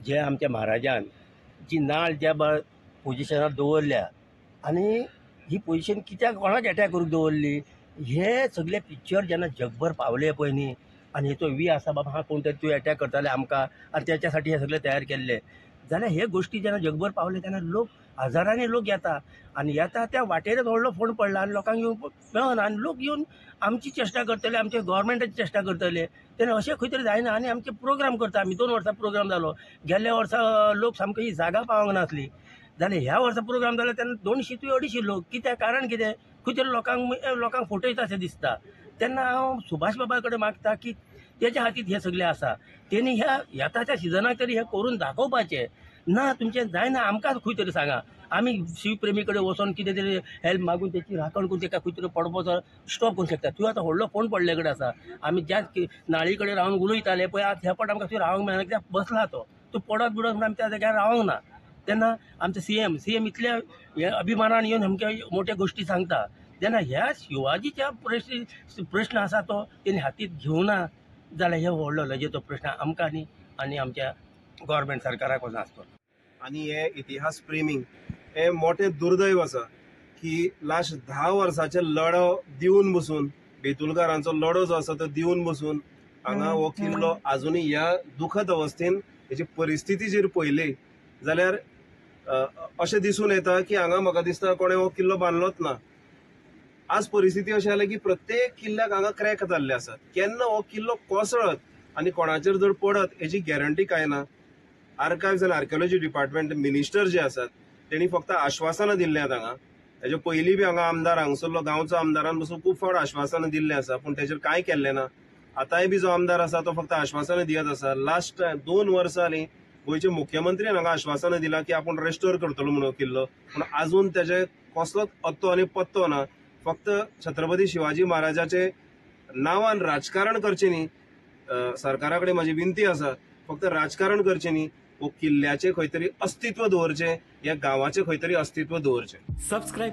जे आमच्या महाराजान जी नाळ ज्या पोजिशनार दवरल्या आनी ही पोजिशन कित्याक कोणाक एटॅक करूंक दवरली, हे सगळे पिक्चर जेन्ना जगभर पावले पळय न्ही, आनी हेचो वी आसा बाबा हा कोण तरी तूं एटॅक करताले आमकां आनी त्याच्यासाठी हे सगळे तयार केल्ले, जाल्यार हे गोश्टी जेन्ना जगभर पावले तेन्ना लोक हजारांनी लोक येता आनी येता त्या वाटेरच व्हडलो फोंड पडला आनी लोकांक येवन मेळना आनी लोक येवन आमची चेश्टा करतले, आमच्या गोवोरमेंटाची चेश्टा करतले. तेन्ना अशें खंय तरी जायना. आनी आमचे प्रोग्राम करता आमी, 2 वर्सां प्रोग्राम जालो, गेल्ल्या वर्सा लोक सामकी ही जागा पावंक नासली, जाल्यार ह्या वर्सा प्रोग्राम जालो तेन्ना 200 ते 250 लोक. कित्याक कारण कितें, खंय तरी लोकांक फटयता अशें दिसता. तेन्ना हांव सुभाष बाबा कडेन मागता की तेच्या हातींत हें सगळें आसा, तेणी ह्या येताच्या सिजनाक तरी हें करून दाखोवपाचें. ना तुमचें जायना आमकां खंय तरी सांगा, आमी शिवप्रेमी कडेन वचोन कितें तरी हेल्प मागून तेची राखण करून तेका खंय तरी पडपाचो स्टॉप करूंक शकता. तूं आतां व्हडलो फोंड पडले कडेन आसा, आमी ज्या नाळी कडेन रावन उलयताले पळय, आतां ह्या फावट आमकां थंय रावंक मेळना कित्याक बसला तो, तूं पडत बिडत म्हणून आमी त्या जाग्यार रावंक ना. तेन्ना आमचे सी एम इतल्या हे अभिमानान येवन आमकां मोठ्यो गोश्टी सांगता, तेन्ना ह्या शिवाजीच्या प्रश्न आसा तो तेणी हातींत घेवना जाल्यार हे व्हडलो लजेचो प्रश्न आमकां न्ही आनी आमच्या गव्हर्मेंट सरकाराक वचून आसतलो. आनी हे इतिहास प्रेमी हे मोठें दुर्दैव आसा की लास्ट 10 वर्साचे लढो दिवन बसून, बेतुलकारांचो लढो जो आसा तो दिवन बसून हांगा हो किल्लो आजुनूय ह्या दुखद अवस्थेन हेची परिस्थिती जर पळयली जाल्यार अशें दिसून येता की हांगा म्हाका दिसता कोणें हो किल्लो बांदलोच ना. आज परिस्थिती अशी जाल्या की प्रत्येक किल्ल्याक हांगा क्रॅक जाल्ले आसात. केन्ना हो किल्लो कोसळत आनी कोणाचेर जर पडत हेची गॅरंटी कांय ना. आर्कायव्स आनी आर्किओलॉजी डिपार्टमेंट मिनिस्टर जे आसात तेणी फक्त आश्वासनां दिल्लीं आहात हांगा. हेजे पयलीं बी हांगा आमदार हांगसरलो गांवचो आमदारान बसून खूब फावट आश्वासनां दिल्लीं आसा, पूण तेजेर कांय केल्लें ना. आतांय बी जो आमदार आसा तो फक्त आश्वासनां दियत आसा. लास्ट 2 वर्सां न्ही गोंयचे मुख्यमंत्रीन हांगा आश्वासनां दिलां की आपूण रेस्टोर करतलो म्हणून किल्लो, पूण आजून तेजे कसलोच अत्तो आनी पत्तो ना. फक्त छत्रपती शिवाजी महाराजाचे नांवान राजकारण करचें न्ही, सरकारा कडेन म्हाजी विनंती आसा, फक्त राजकारण करचें न्ही, वो किल्ल्याचें खंय तरी अस्तित्व दवरचें, ह्या गांवाचें खंय तरी अस्तित्व दवरचें. सबस्क्रायब